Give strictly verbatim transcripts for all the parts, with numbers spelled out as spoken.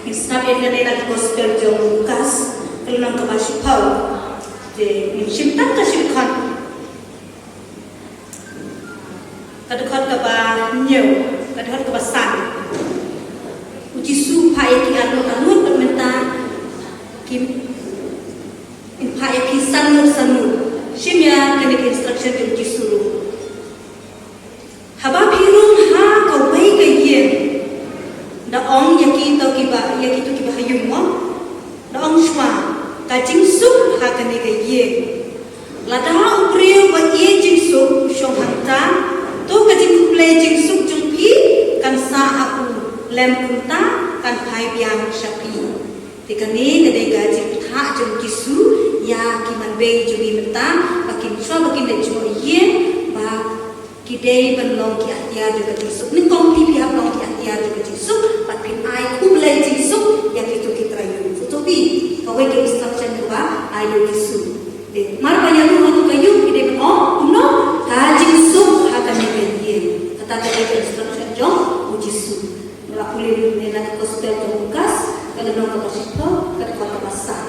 Sngap ïa kane na ka gospel jong u Lukas, ka lynnong kaba shiphew. Te ngin shim tang ka shiphew. Ka dkhot kaba hynñiew, ka dkhot kaba san. U Jisu u phah ïa ki arngut arngut bad mynta ki, u phah ïa ki san ngut san ngut. Shim ïa kane ka instruction jong u Jisu ruh. Haba phi rung ha kawei ka ïing, da ong ïa kito kiba, ïa kito kiba ha ïing mo, da ong shuwa, ka jingsuk ha kane ka ïing. Lada u briew ba ïeit jingsuk u shong hangta, to ka jingkhublei jingsuk jong phi kan sah ha u, lem kumta kan phai biang sha phi. Te kane ka dei ka jingpyntha jong u Jisu ïa ki manbei jong ngi mynta, ba kin, shuwa ba kin leit jngoh ïing, ba ki dei ban long ki atiar jong ka jingsuk. Nyngkong phi, phi hap long ki atiar jong ka jingsuk, bad phin ai khublei jingsuk ïa kito ki trai ïing. Sngewthuh phi, kawei ka instruction kaba ai da u Jisu. Te namar ba ïa rung ha kato ka ïing, phi dei ban ong kumno, ka jingsuk ha kane ka ïing. Kata ka dei ka instruction jong u Jisu. Nga la pule mynne na ka gospel jong u Lukas, ka lynnong kaba shiphew, ka dkhot kaba san.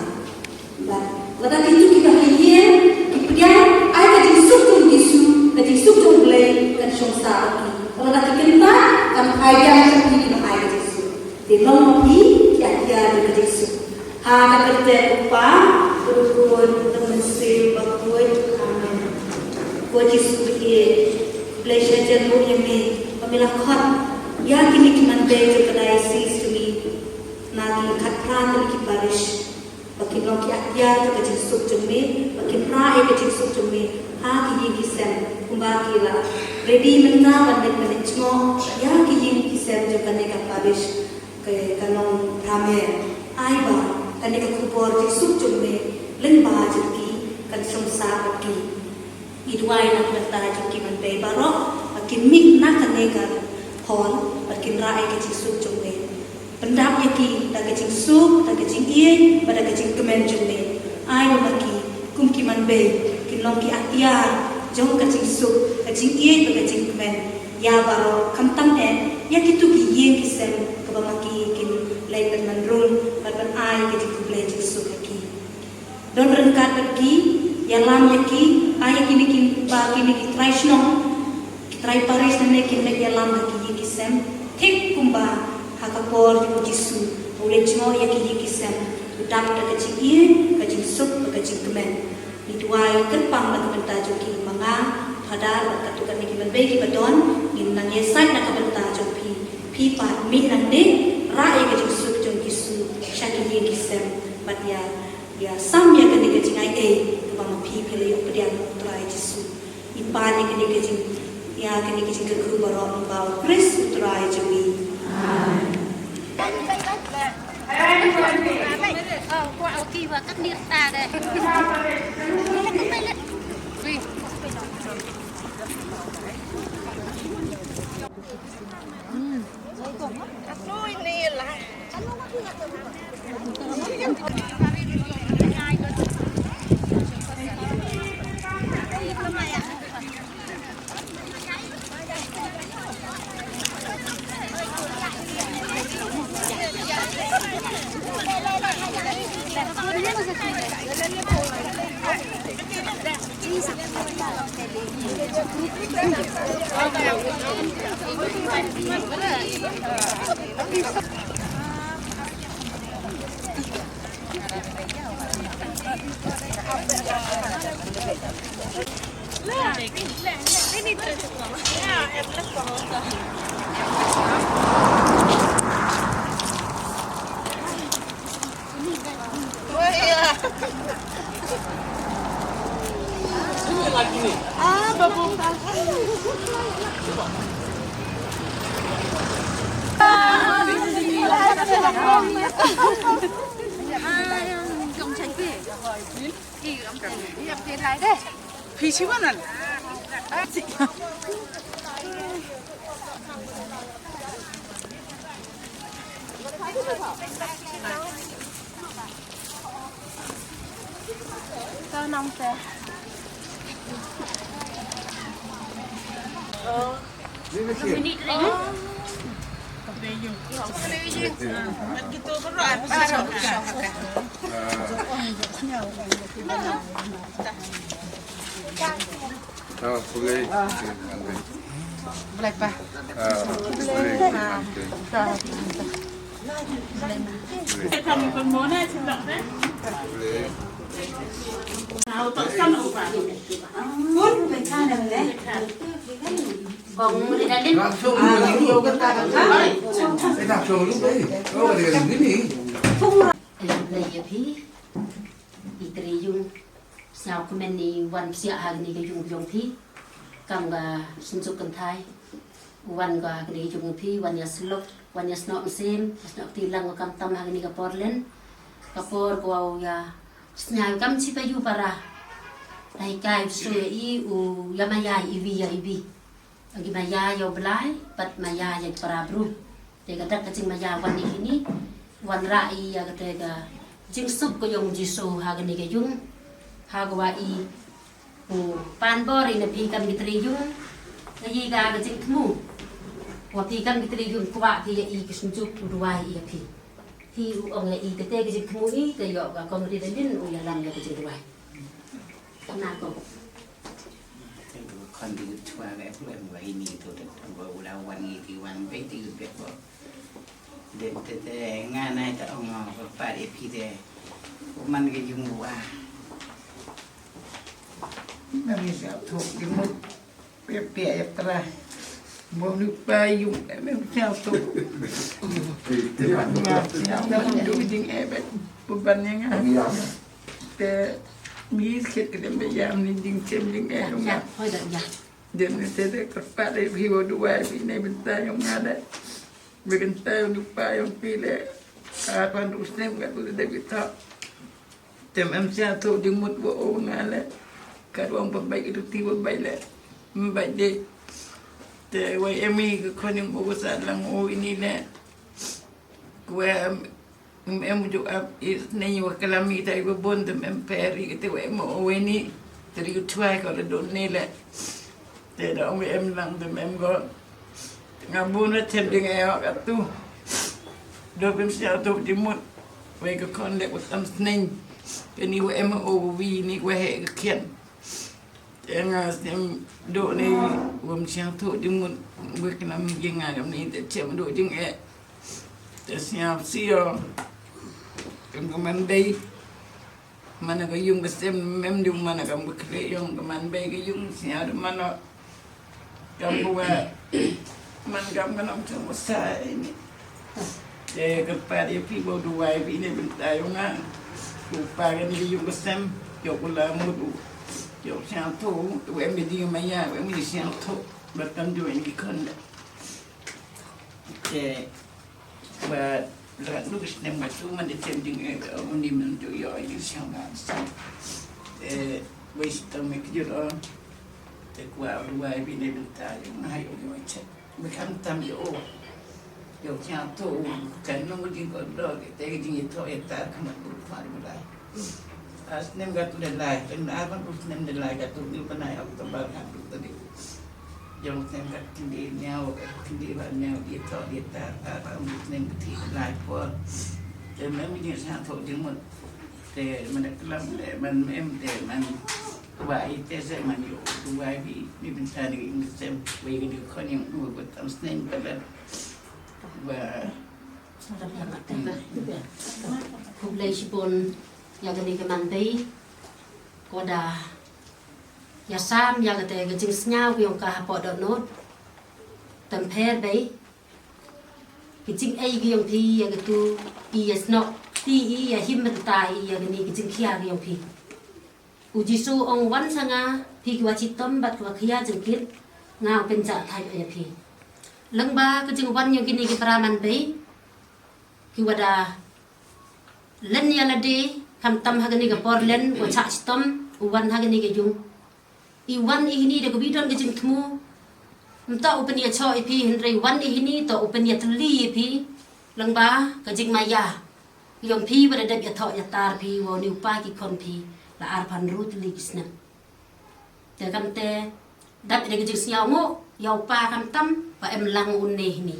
Bad lada kito kiba ha ïing ki pdiang, ai ka jingsuk jong u Jisu, ka jingsuk jong u Blei kan shong sah bad ki. Bad lada ki kyntait, kan phai biang sha phi kiba ai ka jingsuk. Te long ma phi ki atiar jong ka jingsuk. Ha ka kyrteng u Kpa, bad u Khun, bad u Mynsiem Bakhuid. Amen. Ko Jisu ba ïeit, khublei shibun ïa me ba me la khot ïa kine ki manbei jong ka diocese jong ngi, na ki khatphra tylli ki parish, ba kin long ki atiar jong ka jingsuk jong me, ba kin rah ïa ka jingsuk jong me ha ki ïing ki sem, kumba ki la ready mynta ban leit, ban leit jngoh ïa ki ïing ki sem jong kane ka parish, ka, ka Nongpramer. Ai ba kane ka khubor jingsuk jong me lyngba jong ki kan shong sah bad ki. Ngi duwai na ka bynta jong ki manbei baroh ba kin mih na kane ka hall, ba kin rah ïa ka jingsuk jong me. Pyndap ïa ki da ka jingsuk, da ka jingïeit bad da ka jingkmen jong me. Ai ba ma ki kum ki manbei kin long ki atiar jong ka jingsuk, ka jingïeit bad ka jingkmen ïa baroh, khamtam eh ïa kito ki ïing ki sem kaba ma ki kin leit ban rung bad ban ai ka jingkhublei jingsuk ha ki. Don ryngkat bad ki, ïalam ïa ki, ai ïa kine ki, ba kine ki trai shnong, ki trai parish nangne kin leit ïalam ha ki ïing ki sem, thik kumba ha ka por jong u Jisu ba u leit jngoh ïa ki ïing ki sem, u dap da ka jingïeit, ka jingsuk, ka jingkmen. Ngi duwai kyrpang na ka bynta jong ki, ma nga, Phadar bad katto katne ki manbei kiba don, ngin nang ïasaid na ka bynta jong phi. Phi pat mih nangne, rah ïa ka jingsuk jong u Jisu sha ki ïing ki sem, bad ïa, ïa sam ïa kane ka jingai ei kaba ma phi phi la ïoh pdiang, U Trai Jisu. Ngi pan ïa kane ka jing, ïa kane ka jingkyrkhu baroh lyngba U Khrist U Trai jong ngi. Amen. Sngewkmen i wan psiah ha kane ka yung yong phi. Kam ka synjuk kynthai u wan ka kane ka yung phi, wan ïa slok, wan ïa snoh mynsiem, ïa snoh kti lang, kam tam ha kane ka por len. Ka por ko ïa sngewkam chi pa yu para. Dei kai su ïa i u ïa maya iwi ïa iwi. Agi maya ïa u Blai, pat maya ïa ki para bru. Te ka dak ka jing maya wan i hini, wan ra i ïa kata ka jingsuk ka yong Jisu ha kane ka yung. Ha ka wa i u pan bor i na phi kam ki tri yung. Ka yi ka ka jingthmu. Wa phi kam ki tri yung kwah phi ïa i ki synjuk u duwai ïa phi. Hi u ong ïa i kata ka jingthmu i te ïoh ka kong ri da lin u ïa lam ïa ka jingduwai. Ka na ko. Khon di chwa ga pura wa ini tu tu wa ula wan ngi di wan be di be ko. De te te nga na ta ong ko pa de phi de. Ko man ge yung wa. Na mi sa tu di mu. Pe pe ya tra. Mo ni pa yung e me sa tu. Te wa nga ya na du ding e be. Bu ban ya nga. Te mi khit ke dem be ya ni ding chem ding e nga. Dem ne te de ka pa de hi wo du wa bi ne bin ta yong nga de. Bi kan ta yong du pa yong pi le. A pan du snem ka tu de bi ta. Tem em sia tu ding mut wo o nga le. Ka du ong pa bai ka tu ti wo bai le. Bai de. Te wai em i ka khon yong o sa lang o ini le. Kwe em em ju ap is ne wa kalam i tai wa bon tem em peri kete wa em o weni. Teri u chwa ko le don ne le. Te da ong em lang tem em go. Nga bon na tem ding e o atu. Do bim sia to di mut. Wai ka kon le wa tam snen. Ke ni wa em o wi ni wa he ka kian. Te nga snem do ne wa m sia to di mut. Wa kalam ye nga kam ni te tem do ding e. Te sñiaw sio. Kum ka man bei. Mana ka yung ka sem mem di mana kam ka kre yung ka man bei ka yung sñiaw di mana. Kam ka wa. Man kam ka nam kam sa ini. Te ka pa di pi bo du wai pi ne bin ta yung nga. Ku pa ka ni ka yung ka sem. Yo ku la mu du. Yo sñiaw tu. Tu em di ma ya. Em di sñiaw tu. Ba kam du em di kon. Te ba la nu snem ba tu man de tem ding e ba uni man tu yo yu siang ba sa. Te wei si tam me kjur o. Te kwa ruwa e bine bin ta yo na yo yo che. Me kam tam yo o. Yo kya to kan no ding ko do ke te ding to e ta kam bu fa ri lai. As nem ga tu de lai, ten a ban us nem de lai ga tu ni panai October ga tu tadi. Jong sem ga kindi nyau, kindi ba nyau di to di ta, ta ba us nem ti lai por. Te mem ni sa to jeng mut. Te man de kelam le man mem te man wa i te se man yo tu wa bi ni bin sa ni sem we ni kon yang u ba tam snem ba ba. Khublei shibun ïa kane ka man bei. Ko da ïa sam ïa kata ka jingsñiaw ka yong ka hapoh dohnud. Tam pher bei. Ka jingei ka yong phi ïa katu i ïa snoh ti i ïa him mynta i ïa kane ka jingkhia ka yong phi. U Jisu ong wan sa nga phi ki wa chitom bad ki wa khia jingkit nga u pynjah thait ïa phi. Lyngba ka jingwan yong kine ki para man bei ki wa da len ïa lade khamtam ha kane ka por len wa chah chitom u wan ha kane ka yung. I wan i hini da ka bidon ka jingthmu. Mta u pynïa choh i phi hynrei wan i hini to u pynïa tylli i phi. Lyngba ka jingmaya. Yong phi wa da dep ïathoh ïatar phi wa u ni u pa ki khon phi la ar phan ru tylli ki snem. Te kam te dap ïa ka jingsñiaw nguh ïa u pa kam tam ba em lang u ne hini.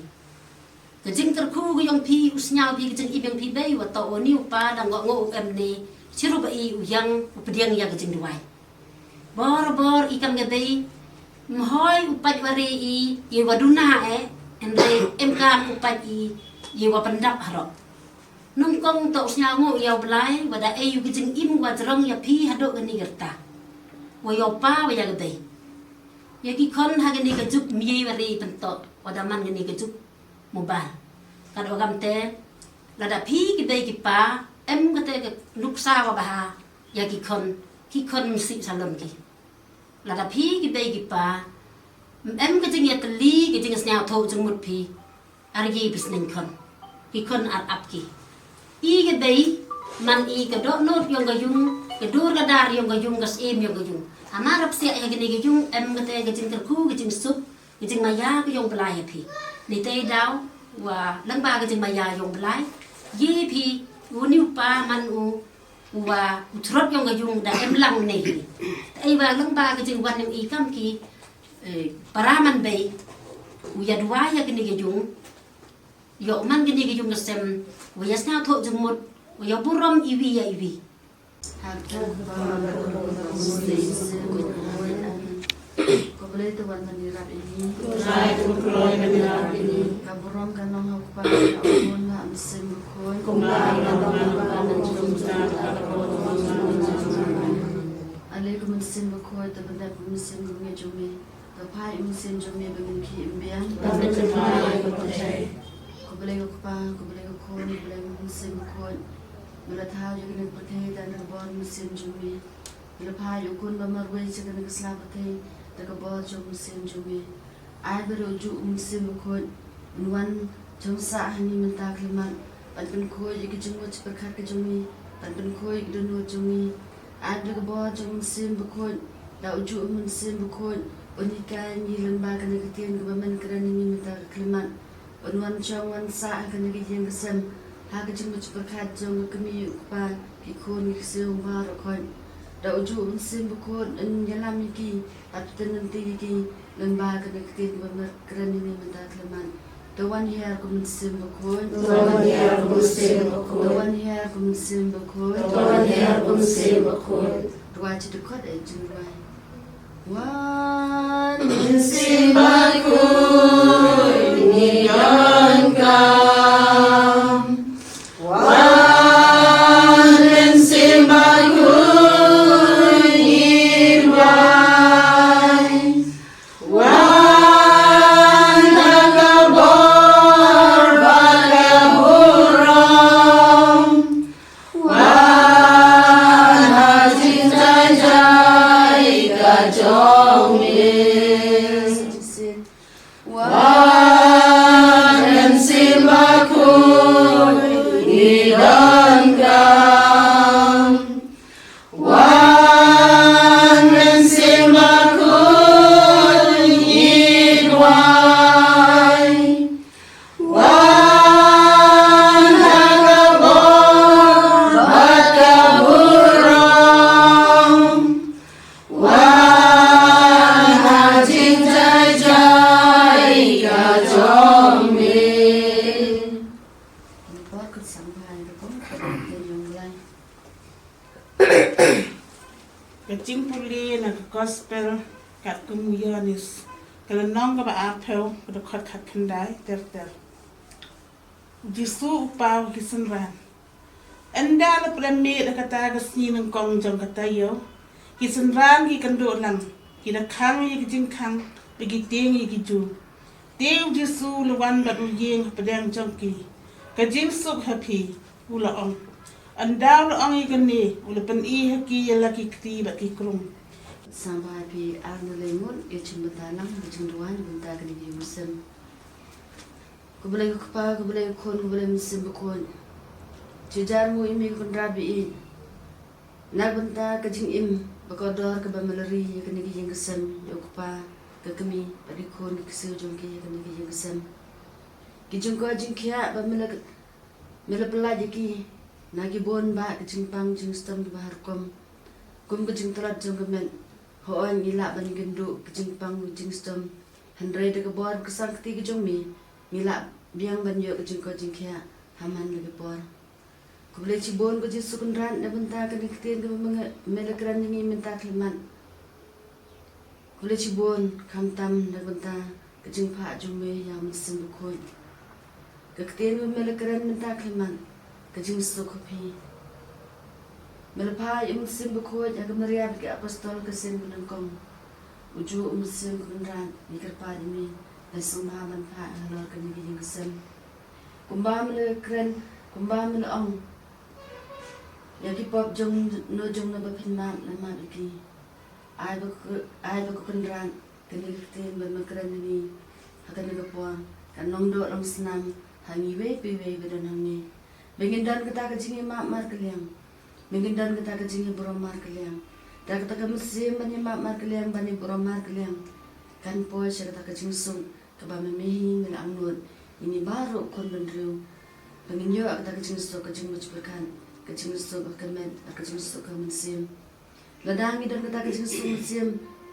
Ka jingkyrkhu ka jong phi, u sngew phi ka jingim jong phi bei, wat tang u ni u pa dang ngu ngu u em ne, chirup ba i u ïeng u pdiang ïa ka jingduwai. Bor bor i kam ka bei, mhoi u pait wa re i, i wa duna e, em re em kam u pait i, i wa pyndap harok. Nongkong to u sngew ngu ïa u Blai, wa da ei u ka jingim wa jrong ïa phi haduh kani ka rta. Wa ïa u pa wa ïa ka bei. Ïa ki khon ha kani ka juk mye wa re i pyntok, wa da man kani ka juk mobile. Kat wa kam te, lada phi ki bei ki pa, em kate ka nuksa wa baha, ïa ki khon, ki khon msi salon ki. Lada phi ki bei ki pa, em ka jingïatylli, ka jingsngew thoh jingmut phi, ar ki phi sneng khon. Ki khon ar ap ki. I ka bei, man i ka dohnud yong ka yung, ka dur ka dar yong ka yung, ka syiem yong ka yung. Hana rap siah ïa kani ka yung, em kate ka jingkyrkhu, ka jingsuk, ka jingmaïa ka jong u Blai ha phi. Ni te daw, wa lyngba ka jingmaïa jong u Blai. Ye phi, u ni u pa man u, wa u throt yong ka yung da em lang ne hi. Te wa lyngba ka jingwan yong i kam ki, eh, para man bei, u ïa duwai ïa kani ka yung, ïoh man kani ka yung ka sem, wa ïa sngew thoh jingmut, wa ïa burom iwi ïa iwi. Hak jong u Kpa, u Khun, u Blei Mynsiem Bakhuid. Ko Blei to wan ban ïarap ïa ngi. Ko Trai to kloi ban ïarap ïa ngi. Ka burom ka long ha u Kpa, ha u Khun, ha u Mynsiem Bakhuid. Kumba ka long ha u Kpa, ha u Khun, ha u Mynsiem Bakhuid. Ale ko Mynsiem Bakhuid, to pyndep ko mynsiem ko bniat jong me. To phai u mynsiem jong me ba ngin khie im biang. Ba ngin khie im biang. Ko Blei ko Kpa, ko Blei ko Khun, ko Blei ko Mynsiem Bakhuid. Me la thaw ïa kane ka pyrthei da ka bor mynsiem jong me. Me la phai ïa u Khun ba marwei sha kane ka sla pyrthei da ka bor jong mynsiem jong me. Ai ba da u juh u Mynsiem Bakhuid un wan jong sah ha ngi mynta khlem mat. Ban pynkhuid ïa ki jingmut jingpyrkhat ki jong ngi. Ban pynkhuid ïa ki dohnud jong ngi. Ai ba da ka bor jong u Mynsiem Bakhuid, da u juh u Mynsiem Bakhuid, un hikai ngi lyngba kane ka ktien kaba men kren ïa ngi mynta ka khyllipmat. Un wan shong wan sah ha kane ka ïing ka sem, ha ka jingmut jingpyrkhat jong ka kmie u kpa, ki khun ki ksiew baroh khoit. Da u juh u Mynsiem Bakhuid un ïalam ïa ki, bad pyntip ïa ki, lyngba kane ka ktien kaba men kren ïa ngi mynta ka khyllipmat. To wan hiar ko Mynsiem Bakhuid. To wan hiar ko Mynsiem Bakhuid. To wan hiar ko Mynsiem Bakhuid. To wan hiar ko Mynsiem Bakhuid. Duwai shi dkhot eh, jingduwai. Wan Mynsiem Bakhuid ngi donkam. Wan Mynsiem Bakhuid ngi duwai. Wan ha ka bor bad ka burom. Wan ha jingjaijai ka jong me. Wan Mynsiem Bakhuid ngi donkam. Wan Mynsiem Bakhuid ngi duwai. Wan ha ka bor bad ka burom. Wan ha jingjaijai ka jong me. Ki por kan sangphai rukom ka ktien jong U Blai. Ka jingpule na ka gospel katkum u Ïoannis, ka lynnong kaba arphew, ka dkhot khatkhyndai ter ter. U Jisu u paw ki synran. Ynda la pyrshah miet ha kata ka sngi nyngkong jong ka taïew, ki synran ki kynduh lang, ki la khang ïa ki jingkhang, bad ki tieng ïa ki ju. Te u Jisu u la wan bad u ïeng hapdeng jong ki. Ka jingsuk ha phi, u la ong. Ynda u la ong ïa kane, u la pyni ha ki ïa la ki kti bad ki krung. Sngewbha phi ar ne lai ngut, ïa jingmut lang, ïa jingduwai, bynta kane ka ïing ka sem. Ko Blei ko Kpa, ko Blei ko Khun, ko Blei Mynsiem Bakhuid. Jujur mo ïa me ko Kynrad ba ïeit. Na ka bynta ka jingim ba kordor kaba me la ri ïa kane ka ïing ka sem, ïa u kpa, ka kmie, bad ki khun ki ksiew jong ki ïa kane ka ïing ka sem. Ki jingkoit jingkhiah ba me la, me la pyllait ïa ki, na ki bun bah ki jingpang jingshitom kiba har kum. Kum ka jingtlot jong ka met, hooid ngi lah ban kynduh ki jingpang jingshitom. Hynrei da ka bor ka sangkti ka jong me, ngi lah biang ban ïoh ka jingkoit jingkhiah ha man la ki por. Khublei shibun ko Jisu Kynrad na bynta kane ka ktien kaba me la kren ïa ngi mynta khyllipmat. Khublei shibun khamtam na bynta ka jingphah jong me ïa u Mynsiem Bakhuid. Ka ktien kaba me la kren mynta khyllipmat, ka jingsuk ha phi. Me la phah ïa u Mynsiem Bakhuid ha ka Maria bad ki apostol ha ka sien ba nyngkong. Uju u Mynsiem Kynrad, ngi kyrpad ïa me, la sngewbha ban phah halor kane ka ïing ka sem. Kumba me la kren, kumba me la ong, ïa ki pop jong no jong no ba phin mad, la mad ïa ki. Ai ba ko, ai ba ko Kynrad, kane ka ktien ba me kren ïa ngi ha kane ka por kan long doh long snam ha ngi iwei pa iwei ba don hangne. Ba ngin don kata ka jingïamap markylliang. Ba ngin don kata ka jingïaburom markylliang. Da kata ka mynsiem ban ïamap markylliang, ban ïaburom markylliang, kan poi sha kata ka jingsuk kaba me, me hi me la angnud ïa ngi baroh khun bynriew. Ba ngin ïoh kata ka jingsuk, ka jingmut jingpyrkhat, ka jingsuk ha ka met, ka jingsuk ha ka mynsiem. Lada ngi don kata ka jingsuk mynsiem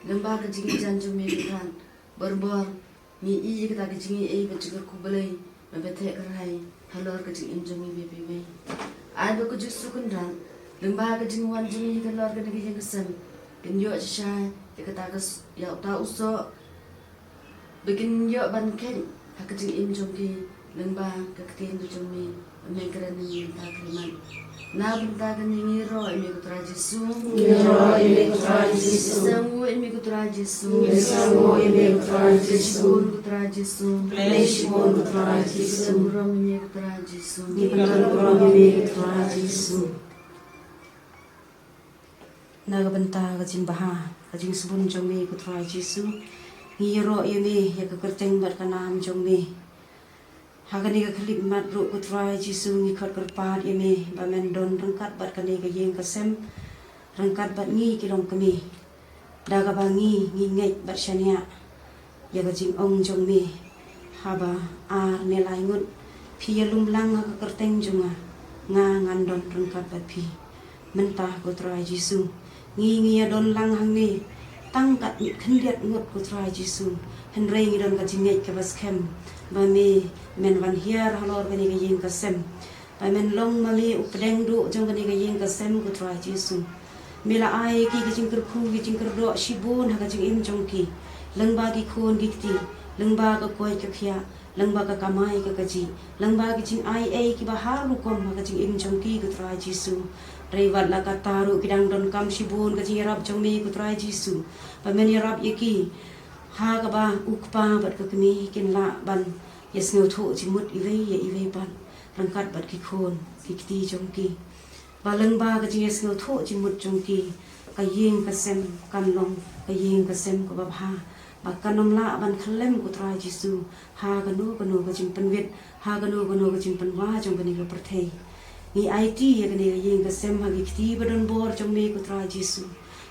lyngba ka jingïajan jong me Kynrad, barabor ngi ïoh kata ka jingïeit bad jingkyrkhu Blei ba pyntheh kyrhai halor ka jingim jong ngi iwei pa iwei. Ai ba ko Jisu Kynrad, lyngba ka jingwan jong ngi halor kane ka ïing ka sem, kin ïoh shisha ïa kata ka s-, ïa uta u soh ba kin ïoh ban kheit ha ka jingim jong ki lyngba ka ktien ka jong me ba me kren ïa ngi mynta khyllipmat. Na bynta kane ngi ïaroh ïa me ko Trai Jisu. Ngi ïaroh ïa me ko Trai Jisu. Ngi sngewnguh ïa me ko Trai Jisu. Ngi sngewnguh ïa me ko Trai Jisu. Khublei shibun ko Trai Jisu. Khublei shibun ko Trai Jisu. Ngi pynlong burom ïa me ko Trai Jisu. Ngi pynlong burom ïa me ko Trai Jisu. Na ka bynta ka jingbha, ka jingsbun jong me ko Trai Jisu, ngi ïaroh ïa me ïa ka kyrteng bad ka nam jong me. Ha kane ka khyllipmat ruh ko Trai Jisu, ngi khot kyrpad ïa me ba men don ryngkat bad kane ka ïing ka sem, ryngkat bad ngi ki longkmie. Da kaba ngi, ngi ngeit bad shaniah ïa ka jingong jong me, haba ar ne lai ngut phi ïalum lang ha ka kyrteng jong nga, nga ngan don ryngkat bad phi. Mynta ko Trai Jisu, ngi, ngi ïadon lang hangne tang kat khyndiat ngut ko Trai Jisu, hynrei ngi don ka jingngeit kaba skhem ba me men wan hiar halor kane ka ïing ka sem. Ba men long ma me u pdeng duh jong kane ka ïing ka sem ko Trai Jisu. Me la ai ki, ki jingkyrkhu, ki jingkyrdoh shibun ha ka jingim jong ki. Lyngba ki khun ki kti, lyngba ka koit ka khiah, lyngba ka kamai ka kajih, lyngba ki jingai ei kiba har rukom ha ka jingim jong ki ko Trai Jisu. Hynrei wat la katta ruh ki dang donkam shibun ka jingïarap jong me ko Trai Jisu. Ba men ïarap ïa ki ha kaba u kpa bad ka kmie kin lah ban ïasngewthuh jingmut iwei ïa iwei pat ryngkat bad ki khun ki kti jong ki. Ba lyngba ka jingïasngewthuh jingmut jong ki, ka ïing ka sem kan long ka ïing ka sem kaba bha, ba kan ym lah ban khyllem ko Trai Jisu ha kano kano ka jingpynwit, ha kano kano ka jingpynwai jong kane ka pyrthei. Ngi aiti ïa kane ka ïing ka sem ha ki kti ba don bor jong me ko Trai Jisu.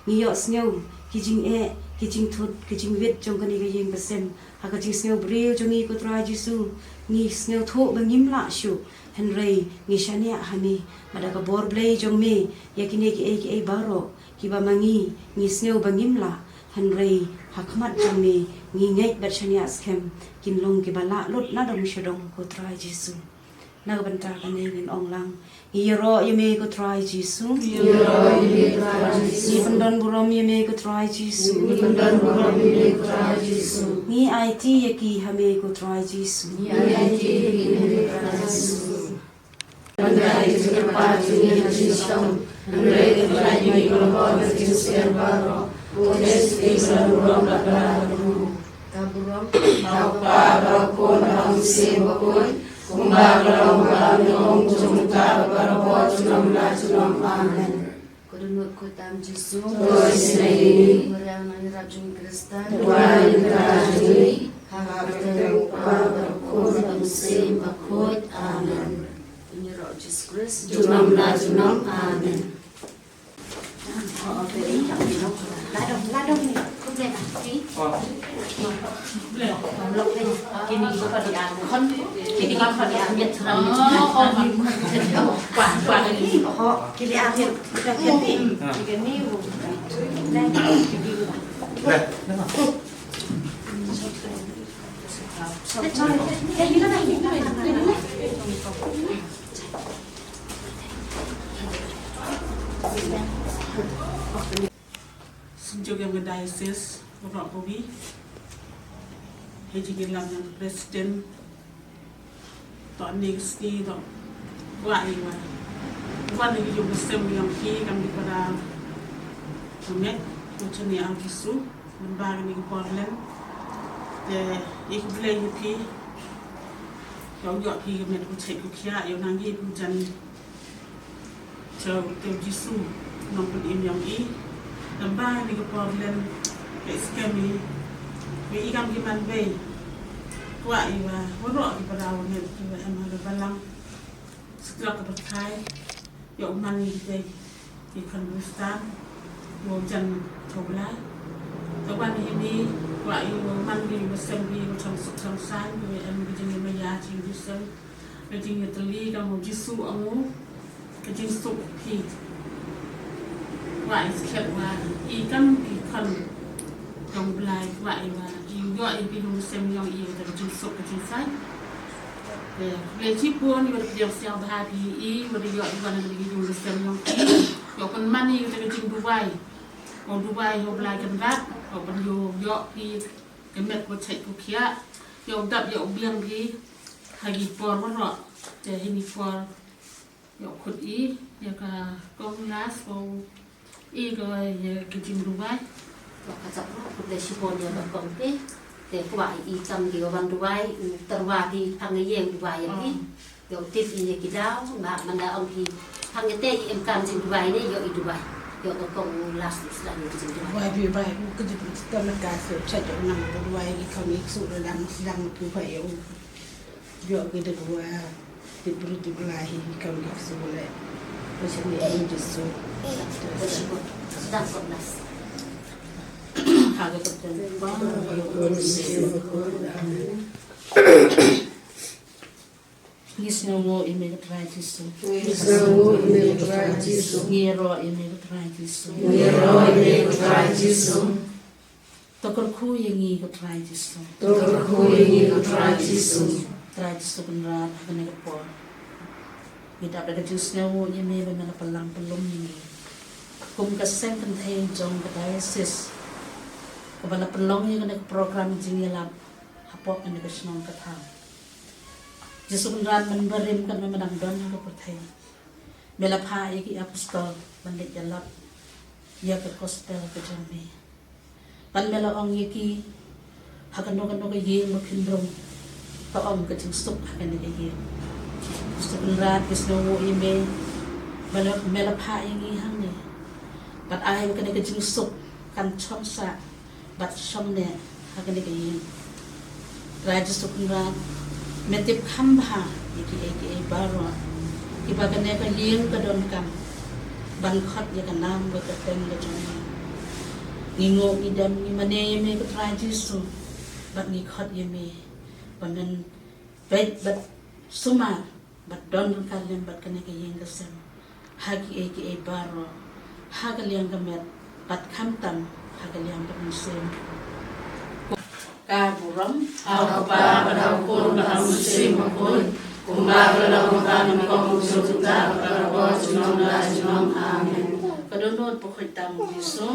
Ngi ïohsngew ki jingeh, ki jingthut, ki jingwit jong kane ka ïing ka sem ha ka jingsngewbriew jong ngi ko Trai Jisu. Ngi sngewthuh ba ngim lah shuh, hynrei ngi shaniah ha me, ba da ka bor Blei jong me ïa kine kiei kiei baroh kiba ma ngi ngi sngew ba ngim lah, hynrei ha khmat jong me ngi ngeit bad shaniah skhem kin long kiba lah lut na dong sha dong ko Trai Jisu. Na ka bynta kane ngin ong lang, ngi ïaroh ïa me ko Trai Jisu. Ngi ïaroh ïa me ko Trai Jisu. Ngi pyndon burom ïa me ko Trai Jisu. Ngi pyndon burom ïa me ko Trai Jisu. Ngi aiti ïa ki ha me ko Trai Jisu. Ngi aiti ïa ki ha me ko Trai Jisu. Ban da ïa ka jingkyrpad jong ngi ha jingshitom, hynrei ka jingkyrpad jong ngi ka la bor ka jingsier baroh. Ko Jisu, ngi pyndon burom bad ka la ka burom. Ka burom. Ka Kpa, ka Khun, ka Mynsiem Bakhuid. Kumba ka long, kumba ka long, jong mynta, barabor, junom la junom. Amen. Ko dohnud khuid tam Jisu. To isynei ïa ngi. Maria nongïarap jong ngi Khristan. Duwai ïa ngi. Ha ka kyrteng u Kpa bad u Khun bad u Mynsiem Bakhuid. Amen. Ïaroh Jisu Khrist. Junom la junom. Amen. Sngewbha ïa ka diocese baroh kawei. Hei jingïalam ïa ka president. To ne ka sngi to kwah ïa wa wan ïa ka ïing ka sem ïong phi kam ki para. Met ko chane ar Jisu. Namba kane ka por lem te ïa ka Blei ïa phi. Ïa u ïoh phi ka met ko chait ko khiah ïa u nang ïa phi jan. Chau te u Jisu nongpynim ïong i. Namba kane ka por lem te skhem i. Ba i kam ki man bei. Kwah i wa waroh ki para wa met ki wa em ha ka balang. Satlak ka pyrthai ïa u man ïa kita ki khun Khristan. Ïa u jan jong u Blai. Te wan ïa ini kwah ïa u man ïa u sem ïa u chong suk chong saiñ ïa u em ka jingïamaya jingïaseng. Ka jingïatylli ka mo Jisu ong u ka jingsuk phi. Kwah ïa skhem wa i kam ki khun jong u Blai kwah ïa wa i ïoh ïa phi u sem ïong i ka jingsuk ka jingsaiñ. Te khublei shibun ïa u da pdiang sngewbha phi i wa da ïoh i wan ïa ka jingsuk ka jingsaiñ ïong i. Ïoh pynman ïa ka jingduwai. Ïoh duwai ïa u Blai Kynrad ïoh pyn ïoh ïoh phi ka met ko chait ko khiah. Ïoh dap ïoh biang phi ha ki por waroh. Te ha ki por ïoh khut i ïa ka kong Las ko i ko ïa ka jingduwai. Ïa ka chap ruh khublei shibun ïa ka kong phi. Te kwah i kam ki wan duwai u tyrwa phi phang ïa u duwai ïa phi. Ïa u tip i ïa ki daw ma man da ong phi phang ïa te i em kam jingduwai ne ïa i duwai. Ïa ka kong Las u sdang ïa ka jingduwai. Duwai phi bai u ka jingduwai ka se cha ïa u nang duwai i kam i su la dang sdang phi bai ïa u. Ïa ka jingduwai. Tip bru tip lai hi kam ki su le. Ko sini ïa u Jisu. Sdang kong Las. Ha ka kyrteng. Amen. Ngi sngewnguh ïa me ko Trai Jisu. Ngi sngewnguh ïa me ko Trai Jisu. Ngi ïaroh ïa me ko Trai Jisu. Ngi ïaroh ïa me ko Trai Jisu. To kyrkhu ïa ngi ko Trai Jisu. To kyrkhu ïa ngi ko Trai Jisu. Trai Jisu Kynrad ha kane ka por. Ngi dap da ka jingsngewnguh ïa me ba me la pynlang pynlong ïa ngi. Kum ka seng kynthei jong ka diocese. Kaba la pynlong ïa kane ka program jingïalap. Hapoh kane ka shnong ka thaw. Jisu Kynrad mynbarim katno me dang don ha ka pyrthei. Me la phah ïa ki apostol ban leit ïalap ïa ka gospel ka jong me. Ban me la ong ïa ki ha kano kano ka ïing ba phin rung. To ong ka jingsuk ha kane ka ïing. Jisu Kynrad ngi sngewnguh ïa me. Ba la me la phah ïa ngi hangne. Bad ai ba kane ka jingsuk kan chong sah. Bad shong ne ha kane ka ïing. Trai Jisu Kynrad me tip kham bha ïa kiei kiei baroh kiba kane ka ïing ka donkam ban khot ïa ka nam bad ka kyrteng ka jong me. Ngi nguh ngi dem ngi mane ïa me ko Trai Jisu bad ngi khot ïa me ba men peit bad sumar bad don ryngkat lem bad kane ka ïing ka sem ha kiei kiei baroh ha ka liang ka met bad khamtam ha ka liang ka mynsiem. Ka burom ha u Kpa bad ha u Khun bad ha u Mynsiem Bakhuid, kumba ka la long mynta, nyngkong, junom, junom, junom. Amen. Ka dohnud bakhuid tam u Jisu.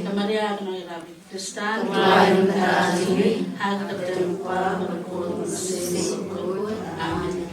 Ka Maria ka nongïarap Khristan. Ka duwai mynta jong ngi. Ha ka kyrteng u Kpa bad u Khun bad u Mynsiem Bakhuid. Amen.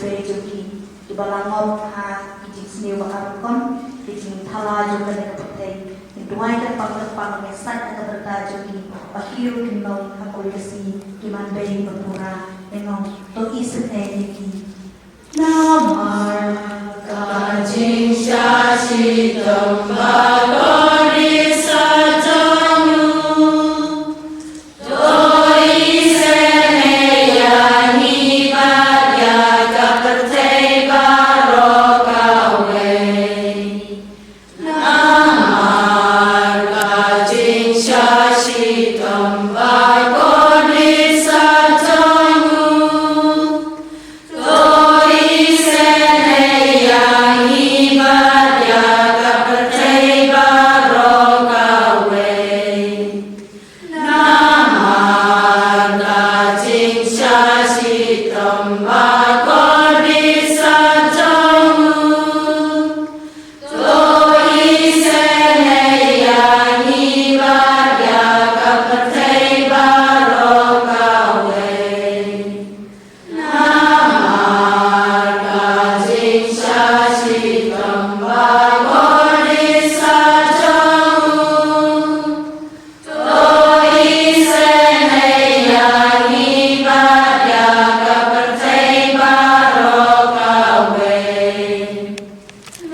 Pei jong ki, kiba la ngop ha ki jingsniew ba ar rukom, ki jingthala jong kane ka pyrthei. Ngin duwai kyrpang kyrpang, ngin sait na ka bynta jong ki, ba ki ruh kin long ha kawei ka sngi ki manbei ba pura. Ngin ong, to isynei ïa ki. Namar ka jingshah shitom bakordit sa jong u. To isynei ïa ngi bad ïa ka pyrthei baroh kawei. Namar ka jingshah shitom bakordit sa jong u. To isynei ïa ngi bad ïa ka pyrthei baroh kawei. Namar ka jingshah shitom bakordit sa jong u. To isynei ïa ngi bad ïa ka pyrthei baroh kawei. Namar ka jingshah shitom bakordit